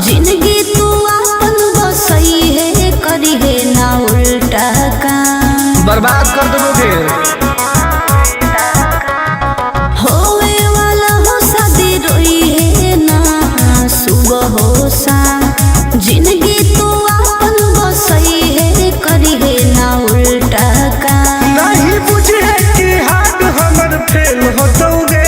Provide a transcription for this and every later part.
जिंदगी तू आपन बसई है करी है ना उल्टा काम। बर्बाद कर देबोगे। होवे वाला हो शादी रोई है ना सुबह हो शाम। जिंदगी तू आपन बसई है करी है ना उल्टा काम। नहीं बुझे कि हाथ हमर फेल होतौगे।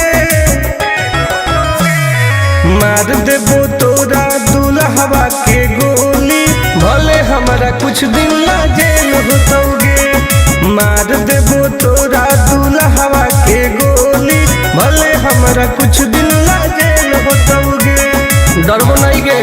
मार देबो तोरा दुल्हवा के गोली, भले हमरा कुछ दिन ला जेल होतौगे। मार देबो तोरा दुल्हवा के गोली, भले हमरा कुछ दिन ला जेल होतौगे। डरबो नहीं गे।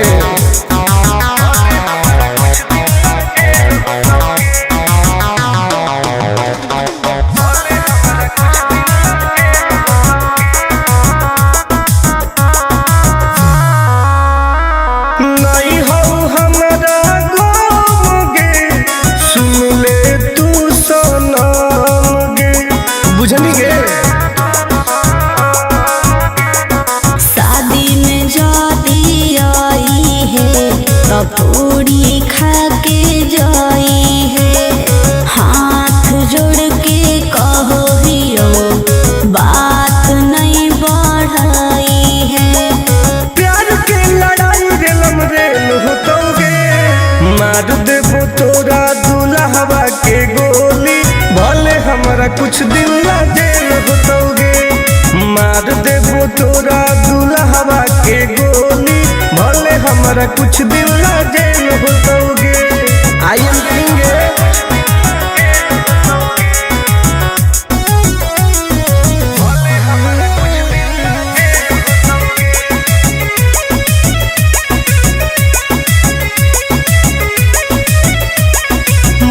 नहीं हो हमरा गम गे, सुन ले तू सनम गे। बुझनी गे। शादी में जाती आई है तो पूरी खा के जाई है। हाथ जोड़ के कहो हियो बात नहीं बढ़ाई है। प्यार के लड़ाई रेलम रेल होतौगे। मार देबो तोरा दुल्हवा के गोली, भले हमरा कुछ दिन ला जेल होतौगे। मार देबो तोरा दुल्हवा के गोली, भले हमरा कुछ दिन ला जेल होतौगे। I am king.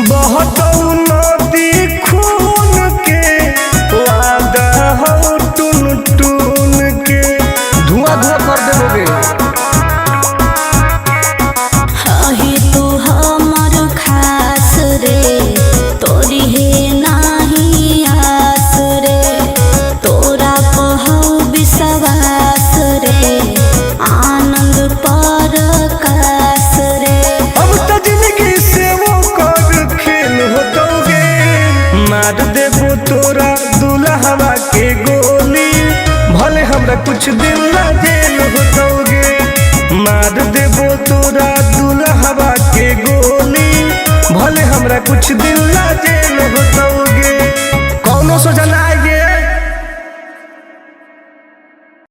बहतौ नदी खून के, वादा हौ टुन टुन के। धुआं धुआं कर देबोगे। हही तू हमर खास रे, तोरी है नाही आस रे। तोरा पहौ विश्वास रे, आनंद पर कास रे। अब त जिंदगी से वो कर खेल होतौगे। मार देबो तोरा दुल्हवा के गोली, भले हमरा कुछ दिन ला जेल होतौगे। मार देबो तोरा दुल्हवा के गोली, भले हमरा कुछ दिन ला जेल होतौगे।